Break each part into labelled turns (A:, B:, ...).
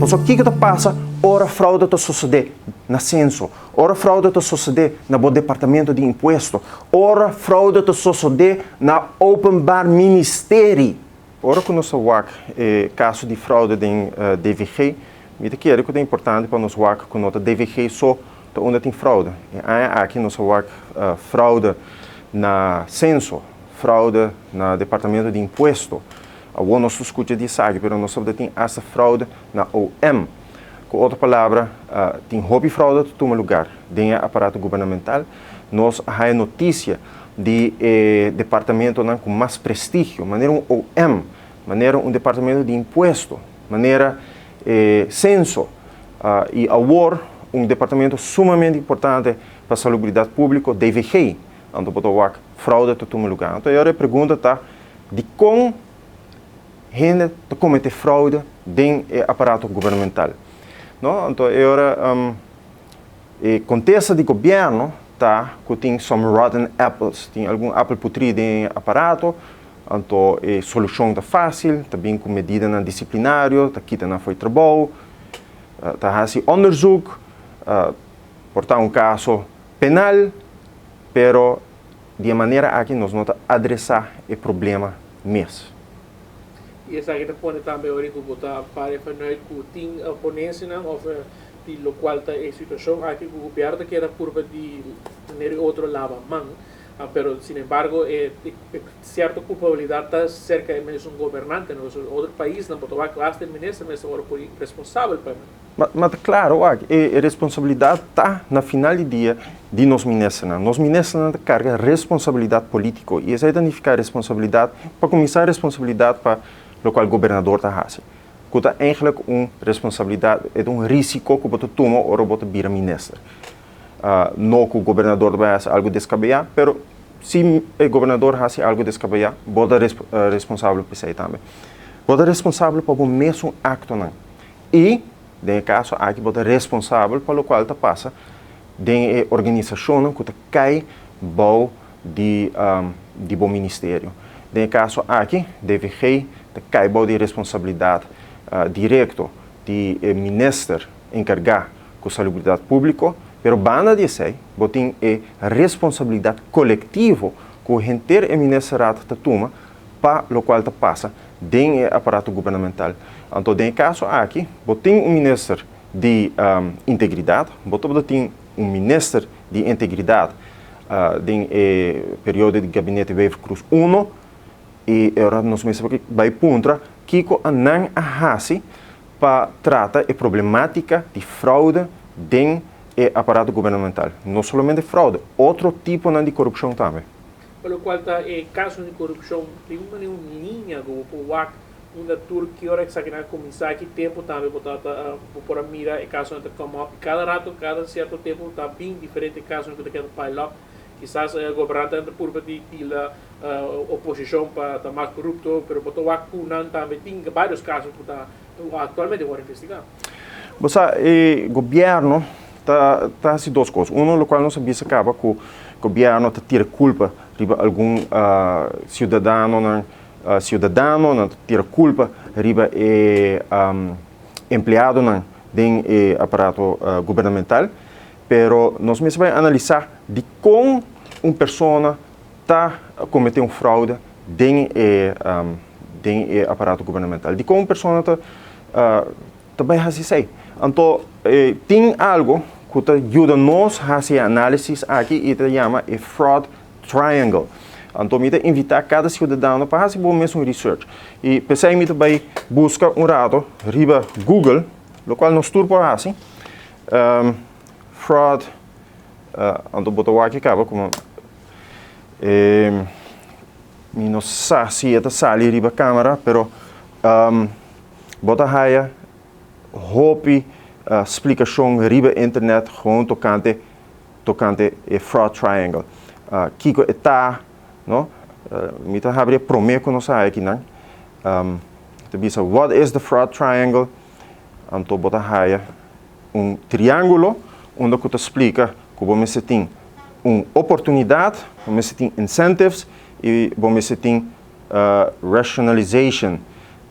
A: Pasobra kiko ta pasa ora fraude ta sosodé na senso, ora fraude ta sosodé na bo departamento di impuesto, ora fraude ta sosodé na Openbaar Ministerie? Ora ku nos ta wak e kaso di fraude den DVG, mi ta kere ku ta importante pa nos wak ku no ta DVG so ta unda tin fraude. E aña aki nos a wak fraude na senso, fraude na departamento di impuesto. Awor nos ta skucha di esaki, pero nos tabata tin asta fraude na OM. Ku otro palabra, tin hopi fraude ta tuma lugar den e aparato gubernamental. Nos a haya notisia di e departamentonan ku mas prestigio, manera un OM, manera un departamento di impuesto, manera e senso, i awor un departamento sumamente importante pa salubridat públiko, DVG. Anto bo ta wak fraude ta tuma lugar. Anto e ora e pregunta ta, Dikon hende ta kometé fraude den e aparato gubernamental? No? Anto e ora e kontesta di gobièrnu ta ku tin some rotten apples, tin algun apel putrí den e aparato, anto e solushon ta fásil, ta bin ku medidanan disiplinario, ta kita nan for e trabou, ta hasi onderzoek, por ta un kaso penal, pero Di e manera aki nos no ta adresá e problema mes.
B: I esaki ta pone tambe ora ku bo ta pare vanuit ku tin ponensianan òf di lokual ta e situashon aki ku gobièrnu ta keda purba di manera u otro laba man, pero sinembargo e sierto kulpabilidat ta serka e mesun gobernantenan, pasobra otro paisnan bo ta wak ku asta e minister mester wòrdu pone responsabel pa e.
A: Ma ta klaro wak, e responsabilidat ta na final di dia di nos ministernan. Nos ministernan ta karga responsabilidat polítiko i esei ta nifiká responsabilidat, pa kuminsá responsabilidat pa lokual gobernador ta hasi, ku ta eigentlik un responsabilidat, e ta un risiko ku bo ta tuma ora bo ta bira minister. No ku gobernador ta bai hasi algu deskabeyá, pero si e gobernador hasi algu deskabeyá, bo ta responsabel pa esei tambe. Bo ta responsabel pa bo mesun aktonan. I, den e kaso aki, bo ta responsabel pa lokual ta pasa den e organisashonnan ku ta kai bou di di bo ministerio. Den e kaso aki, DVG ta kai bou di responsabilidat direkto di e minister enkargá ku salubridat públiko, pero banda di esei bo tin e responsabilidat kolektivo ku henter e ministerraad ta tuma pa lokual ta pasa den e aparato gubernamental. Anto den e kaso aki bo tin un minister di integridat, bo tabata tin un minister di integridat den e periodo di gabinete Wever-Croes uno i e ora nos mester bai puntra kiko a nan a hasi pa trata e problematica di fraude den e aparato gubernamental. No solamente fraude, otro tiponan di korupshon tambe.
B: Pa lokual ta e kasonan di korupshon, tin un manera un liña ku bo por wak unda tur ki ora esakinan a kuminsá, ki tempu tambe bo ta bo por a mira e kasonan ta come up i kada rato, kada sierto tempu ta bin diferente kasonan ku ta keda pile up. Kisas e gobernantenan ta purba di tilda oposishon pa ta mas korupto, pero bo ta wak ku nan tambe tin varios kaso ku ta aktualmente wòrdu investigá.
A: Bo sa e gobièrnu ta ta hasi dos kos. Uno lokual nos a bisa kaba ku gobièrnu ta tira kulpa riba algun siudadanonan, siudadanonan ta tira kulpa riba e empleadonan den e aparato gubernamental. Pero nos mester bai analisá dikon un persona ta kometé un fraude den e den e aparato gubernamental. Dikon un persona ta ta bai hasi esei. Anto tin algo ku ta yuda nos hasi e análisis aki i ta yama e fraud triangle. Anto mi ta invitá kada siudadano pa hasi bo mesun research. I p'esei mi ta bai buska un rato riba Google, lokual nos tur por hasi, fraud, anto bo ta wak e kaba komo mi no sa si e ta sali riba kamera, pero Bo ta haya hopi splikashon riba internet gewoon tokante tokante e fraud triangle. Kiko e ta, no? Mi ta habri e prome ku nos a haya akinan. Ta bisa what is the fraud triangle? Anto bo ta haya un triangulo unda ku ta splika ku bo mester tin un oportunidat, bo mester tin incentives i bo mester tin rationalization.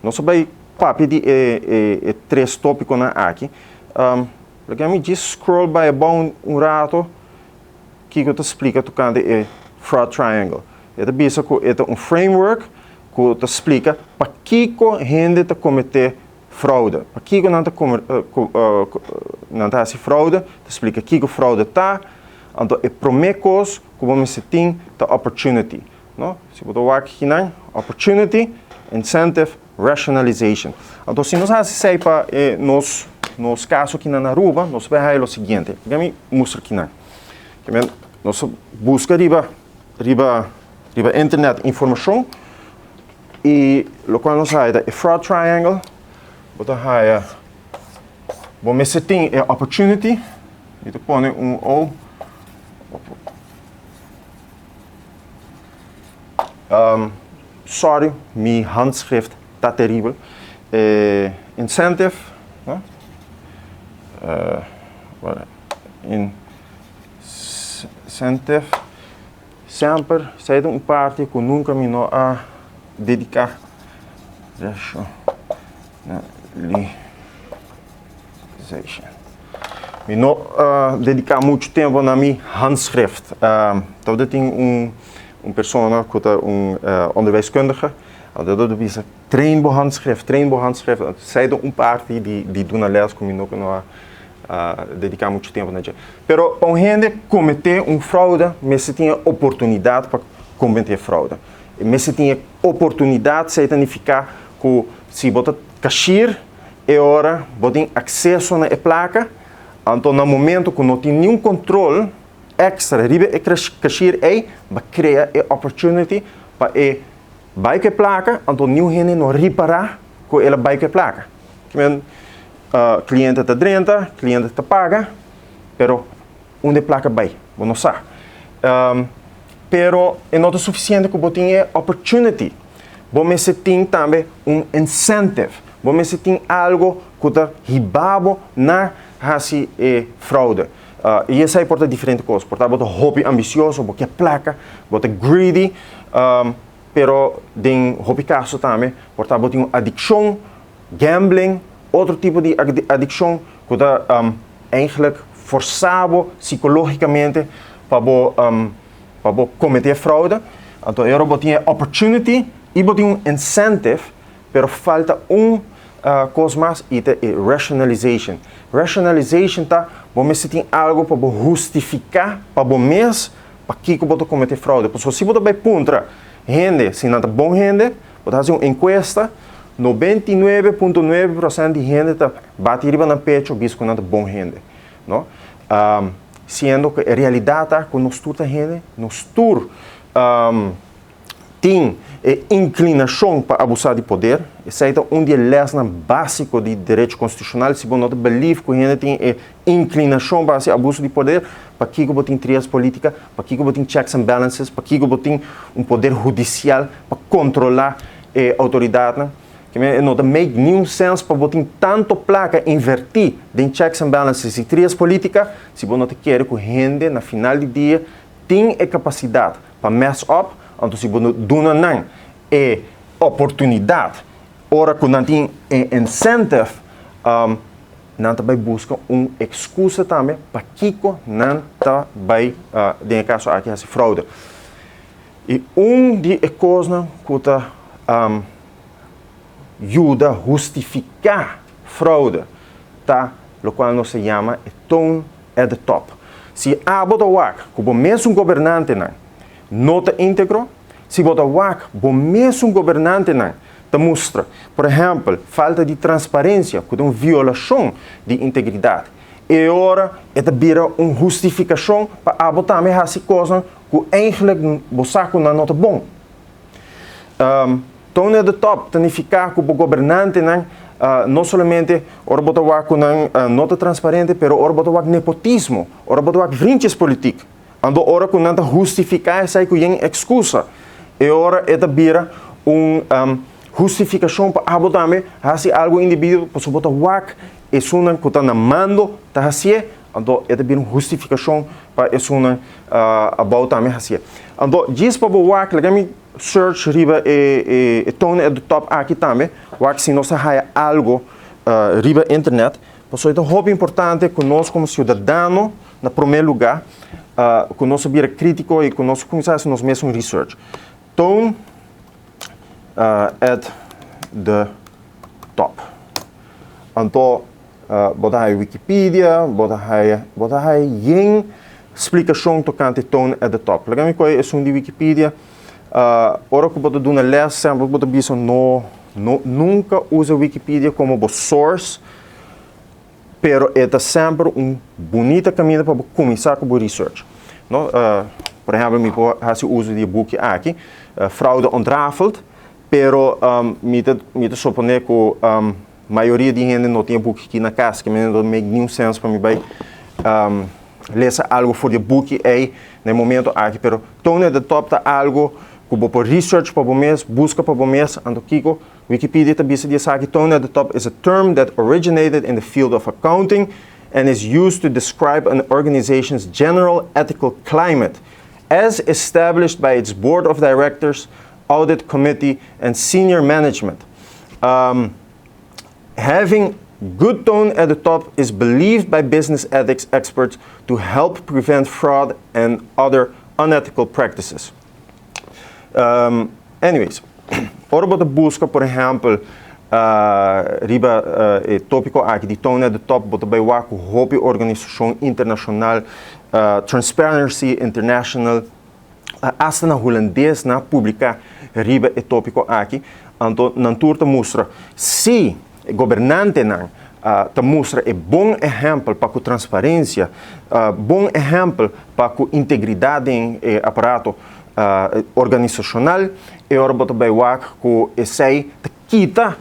A: Nos a bai papia di e e tres tópikonan aki, laga mi djis scroll bai abou un rato kiko ta splika tokante e fraud triangle. E ta bisa ku e ta un framework ku ta splika pakiko hende ta kometé fraude. Pakiko nan ta nan ta hasi fraude, ta splika kiko fraude ta. Anto e promé kos ku bo mester tin ta opportunity. No? Si bo ta wak kinan, opportunity, incentive, rationalization. Anto si nos hasi esei pa e nos nos kaso kinan na Aruba, nos bai haya lo siguiente. Laga mi mustra kinan. Kimen nos a buska riba riba riba internet informashon i lokual nos haya ta e fraud triangle. Bo ta haya bo mester tin e opportunity, mi ta pone un O. Sorry, mi handschrift ta teribel. Incentive, no? Incentive. Semper, esei ta un parti ku nunka mi no a dediká. Rationalization. Mi no a dediká muchu tempu na mi handschrift. Tabata tin un un persona ku ta un onderwijskundige, anto e ta bisa, Train bo handschrift, train bo handschrift. Esei ta un parti di di duna lès ku mi no a dediká muchu tempu na dje. Pero pa un hende kometé un fraude mester tin e oportunidat pa kometé fraude. E mester tin e oportunidat, esei ta nifiká ku si bo ta kashir, E ora bo tin akseso na e plaka, anto na momento ku no tin niun kontrol èkstra riba e kashier ei, bo krea e opportunity pa e bai ku e plaka, anto niun hende no ripará ku el a bai ku e plaka. Kimen kliente ta drenta, kliente ta paga, pero unda e plaka bai? Bo no sa. Pero e no ta sufisiente ku bo tin e opportunity. Bo mester tin tambe un incentive. Bo mester tin algo ku ta hiba bo na hasi e fraude. I esei por ta diferente kos. Por ta bo ta hopi ambisioso, bo ke plaka, bo ta greedy, pero den hopi kaso tambe por ta bo tin un adikshon, gambling, otro tipo di adikshon ku ta eigenlijk forsa bo sikológikamente pa bo pa bo kometé fraude. Anto e ora bo tin e opportunity i bo tin un incentive, pero falta un kos mas i ta e rationalization. Rationalization ta bo mester tin algu pa bo hustifiká pa bo mes pakiko bo ta kometé fraude. Pasobra si bo ta bai puntra hende si nan ta bon hende, bo ta hasi un enkuesta, 99.9% di hende ta bati riba nan pecho bisa ku nan ta bon hende. No? Siendo ku e realidat ta ku nos tur ta hende, nos tur tin e inklinashon pa abusá di poder. Esei ta un di e lèsnan básiko di derecho konstitushonal. Si bo no ta believe ku hende tin e inklinashon pa hasi abuso di poder, pakiko bo tin trias polítika? Pakiko bo tin checks and balances? Pakiko bo tin un poder hudisial pa kontrolá e outoridatnan? E no ta make niun sens pa bo tin tanto plaka invertí den checks and balances i trias polítika si bo no ta kere ku hende na final di dia tin e kapasidat pa mess up, anto si bo no duna nan e oportunidat ora ku nan tin e incentive, nan ta bai buska un ekskusa tambe pakiko nan ta bai den e kaso aki hasi fraude. I un di e kosnan ku ta yuda hustifiká fraude ta lokual nos ta yama e tone at the top. Si abo ta wak ku bo mesun gobernantenan no ta íntegro, si bo ta wak bo mesun gobernantenan ta mustra, por ehèmpel, falta di transparensia ku ta un violashon di integridat, e ora e ta bira un hustifikashon pa abo tambe hasi kosnan ku eigenlijk bo sa ku nan no ta bon. Tone at the top ta nifiká ku bo gobernantenan no solamente ora bo ta wak ku nan no ta transparente, pero ora bo ta wak nepotismo, ora bo ta wak vriendjespolitiek, anto ora ku nan ta hustifiká esei ku yen ekskusa, e ora e ta bira un hustifikashon pa abo tambe hasi algu indebido pasobra bo ta wak esunnan ku ta na mando ta hasié, anto e ta bira un hustifikashon pa esunnan abou tambe hasié. Anto djis pa bo wak, laga mi. search riba e, e, e tone at the top aki tambe, wak si nos haya algo riba internet. Pasobra ta hopi importante ku nos komo siudadano, na promé lugá, ku nos bira krítiko i ku nos kuminsá hasi nos mes research. Tone at the top. Anto, bo ta Wikipedia, bo ta yen splikashon tokante tone at the top. Laga mi kohe esun di Wikipedia. Ora ku bo ta duna les, semper bo ta bisa no, nunka usa Wikipedia komo bo source, pero e ta semper un bunita kaminda pa kuminsá ku research. No? Por ehèmpel, mi por hasi uso di buki aki, Fraude Ontrafeld, pero mi ta suponé ku mayoria di hende no tin buki aki na kas, ku no make ningun sense pa mi bai lesa algu for di buki ei na momento aki, pero tone at the top ta algu ku bo por research pa bo mes, buska pa bo mes. Anto kiko Wikipedia ta bisa di esaki? Tone at the top is a term that originated in the field of accounting and is used to describe an organization's general ethical climate as established by its board of directors, audit committee, and senior management. Having good tone at the top is believed by business ethics experts to help prevent fraud and other unethical practices. Anyways, ora bo buska, por ehèmpel, riba e tópiko aki di tone at the top, bo ta bai wak hopi organisashon internashonal, Transparency International, hasta na hulandes nan a publiká riba e tópiko aki. Anto nan tur ta mustra si gobernantenan ta mustra e bon ehèmpel pa ku transparensia, bon ehèmpel pa ku integridat den aparato organisashonal, e ora bo ta bai wak ku esei ta kita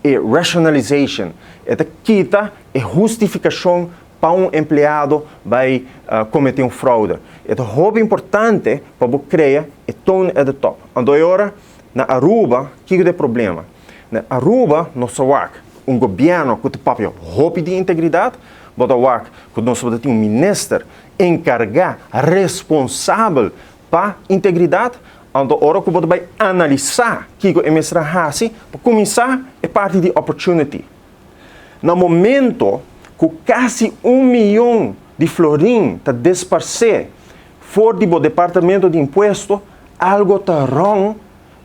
A: e rationalization, e ta kita e hustifikashon pa un empleado bai kometé un fraude. Ta hopi importante pa bo krea e tone at the top. Anto ora na Aruba, kiko ta e problema? Na Aruba, nos ta wak un gobièrnu ku ta papia hopi di integridat, bo ta wak ku nos tin un minister enkargá, responsabel pa integridat. Anto ora ku bo bai analisá kiko e mester hasi, pa kuminsá e parti di opportunity. Na momento ku kasi 1 mion di florin ta disparsé for di departamento di impuesto, algu ta wrong,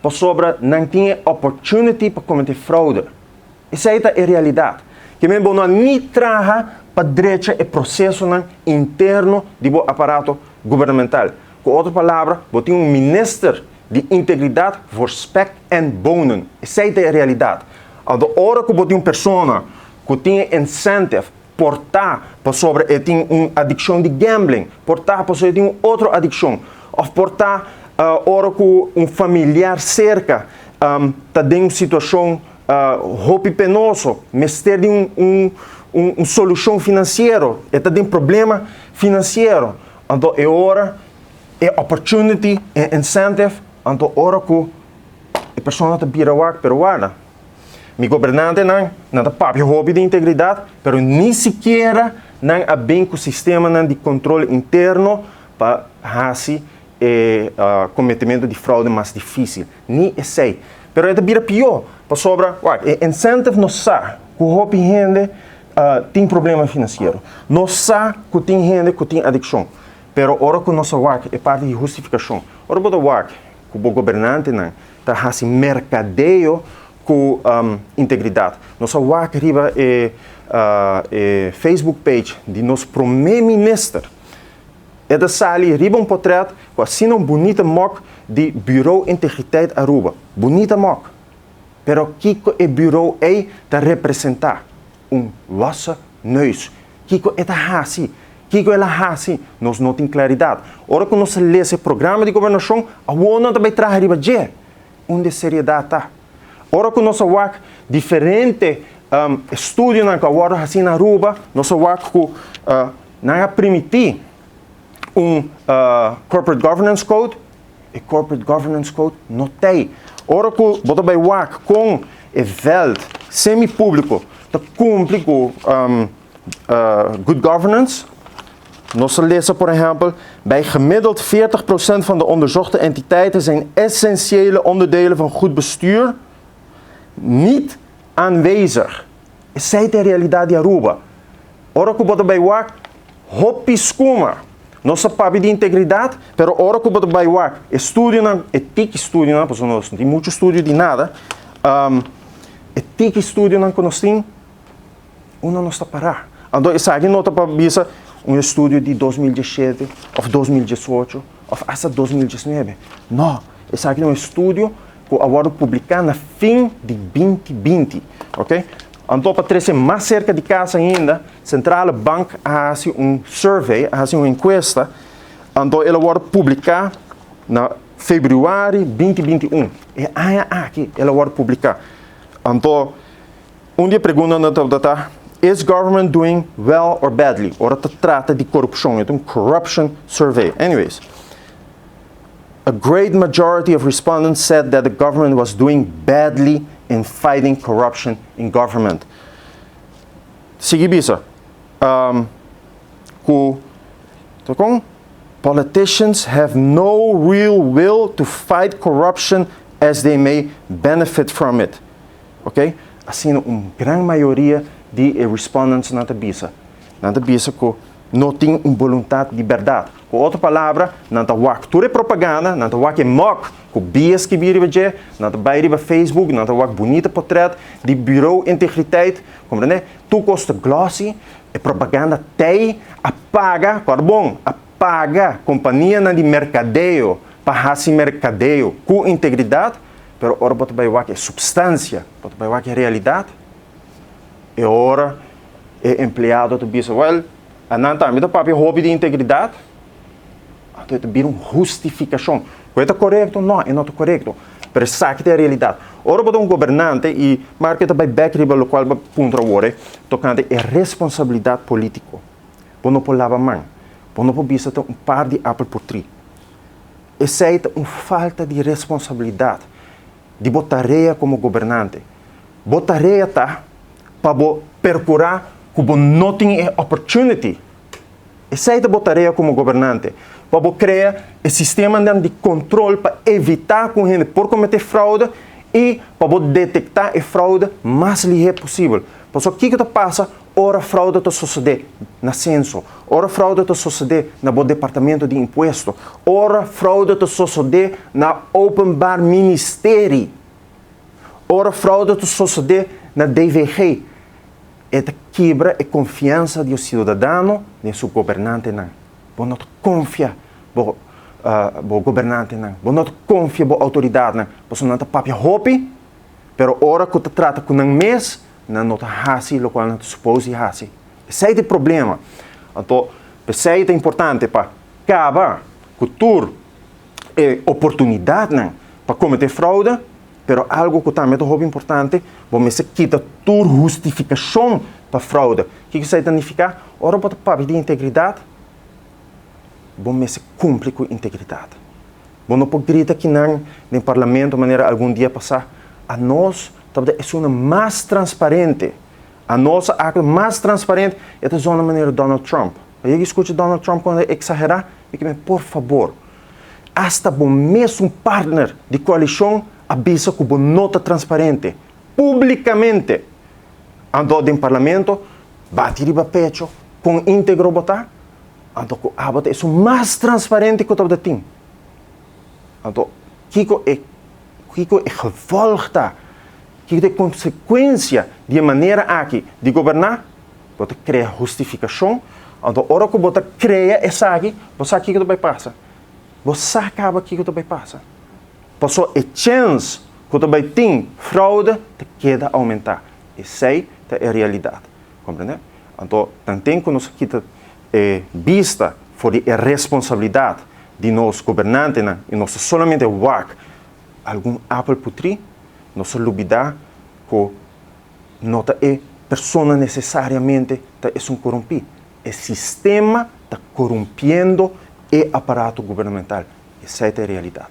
A: pasobra nan tin opportunity pa kometé fraude. Esei ta e realidat. Ke men bo no ni traha pa drecha e proseso interno di aparato gubernamental. Ku otro palabra, bo tin un minister di integridat voor spek en bonen. Esei ta e realidat. Anto ora ku bo tin un persona ku tin incentive, por ta pasobra e tin un adikshon di gambling, por ta pasobra e tin un otro adikshon, òf por ta ora ku un familiar serka ta den un situashon hopi penoso, mester di un solushon finansiero, e ta den problema finansiero. Anto e ora e opportunity e incentive, anto ora ku e persona ta bira wak, pero warda. Mi gobernantenan nan ta papia hopi di integridat, pero ni sikiera nan a bin ku sistemanan di kontrol interno pa hasi e kometementu di fraude mas difísil. Ni esei. Pero e ta bira pió, pasobra, wak, e incentive, nos sa ku hopi hende tin problema finansiero. Nos sa ku tin hende ku tin adikshon. Pero ora ku nos wak e parti di hustifikashon. Ora bo ta wak ku bo gobernantenan ta hasi merkadeo ku integridat. Nos a wak riba e Facebook page di nos promé minister. E ta sali riba un portrèt ku asina un bunita mok di Bureau Integriteit Aruba. Bunita mok. Pero kiko e bureau ei ta representá? Un wassen neus. Kiko e ta hasi? Kiko el a hasi? Nos no tin klaridat. Ora ku nos lesa e programa di gobernashon, awor nan ta bai traha riba dje. Unda seriedat ta? Ora ku nos wak diferente estudionan ku awor hasi na Aruba, nos wak ku nan a primintí un corporate governance code, e corporate governance code no tin. Ora ku bo ta bai wak kon e veld semi-públiko ta kumpli ku good governance, Nos ta lesa, por ehèmpel, bij gemiddeld 40% van de onderzochte entiteiten zijn essentiële onderdelen van goed bestuur niet aanwezig. Esei ta e realidat di Aruba. Ora ku bo ta bai wak, hopi skuma. Nos ta papia di integridat, pero ora ku bo ta bai wak e studionan, e tiki studionan, pasobra nos no tin muchu studio di nada, e tiki studionan ku nos tin, unda nos ta pará? Anto esaki no ta pa bisa un estudio di 2017 òf 2018 òf asta 2019. No, esaki ta un estudio ku a wòrdu publiká na fin di 2020. Oke? Anto pa trese mas serka di kas ainda, Centrale Bank a hasi un survey, a hasi un enkuesta, anto el a wòrdu publiká na febrüari 2021. E aña aki el a wòrdu publiká. Anto un di e preguntanan tabata ta, Is government doing well or badly? Ora ta trata di korupshon, e ta un corruption survey. Anyways, a great majority of respondents said that the government was doing badly in fighting corruption in government. Sigui bisa, ku ta kon? Politicians have no real will to fight corruption as they may benefit from it. Ok, asina un gran mayoria di e respondentsnan ta bisa. Nan ta bisa ku no tin un boluntat di bèrdat. Ku otro palabra, nan ta wak tur e propaganda, nan ta wak e mòk ku bia skibí riba dje, nan ta bai riba Facebook, nan ta wak bunita potrèt di Bureau Integriteit, komprendé? Tur kos ta glossy, e propaganda t'ei a paga, kòrda bon, a paga kompanianan di merkadeo pa hasi merkadeo ku integridat, pero ora bo ta bai wak e supstansia, bo ta bai wak e realidat, e ora e empleado ta bisa, wèl, anan tambe ta papia hopi di integridat, anto e ta bira un hustifikashon. Ku e ta korekto? No, e no ta korekto. Pero esaki ta e realidat. Ora bo ta un gobernante i Marco e ta bai bèk riba lokual bo a puntra awor e tokante e responsabilidat polítiko. Bo no por laba man. Bo no por bisa ta un par di apel por tri. Esei ta un falta di responsabilidat di bo tarea komo gobernante. Bo tarea ta pa bo perkurá ku bo no tin e opportunity. Esei ta bo tarea komo gobernante, pa bo krea e sistemanan di kontrol pa evitá ku un hende por kometé fraude i pa bo detektá e fraude mas lihé posibel. Pasobra kiko ta pasa ora fraude ta sosodé na senso, ora fraude ta sosodé na bo departamento di impuesto, ora fraude ta sosodé na Openbaar Ministerie? Ora fraude ta sosodé na DVG, e ta kibra e konfiansa di e siudadano den su gobernantenan. Bo no ta konfia bo bo gobernantenan, bo no ta konfia bo outoridatnan, pasobra nan ta papia hopi, pero ora ku ta trata ku nan mes, nan no ta hasi lokual nan ta supos di hasi. Esei ta e problema. Anto, p'esei ta importante pa kaba ku tur e oportunidatnan pa kometé fraude, pero algu ku tambe ta hopi importante, bo mester kita tur hustifikashon pa fraude. Kiko esei ta nifiká? Ora bo ta papia di integridat, bo mester kumpli ku integridat. Bo no por grita kinan den parlamento manera algun dia pasá, Anos tabata esunnan mas transparente, anos a aktua mas transparente, e ta zona manera Donald Trump. Bo yega skucha Donald Trump kuando e eksagerá? Mi ke men, por fabor, asta bo mesun partner di koalishon a bisa ku bo no ta transparente, públikamente. Anto den parlamento, bati riba pecho kon íntegro bo ta, anto ku abo ta esun mas transparente ku tabata tin. Anto, kiko e kiko e gevolg ta? Kiko ta e konsekuensia di e manera aki di goberná? Bo ta krea hustifikashon. Anto ora ku bo ta krea esaki, bo sa kiko ta bai pasa. Bo sa kaba kiko ta bai pasa. Pasobra e chèns ku ta bai tin fraude ta keda oumentá. Esei ta e realidat. Komprendé? Anto tanten ku nos a kita e bista for di e responsabilidat di nos gobernantenan i nos ta solamente wak algun apel putrí, nos a lubidá ku no ta e persona nesesariamente ta esun korumpí. E sistema ta korumpiendo e aparato gubernamental. Esei ta e realidat.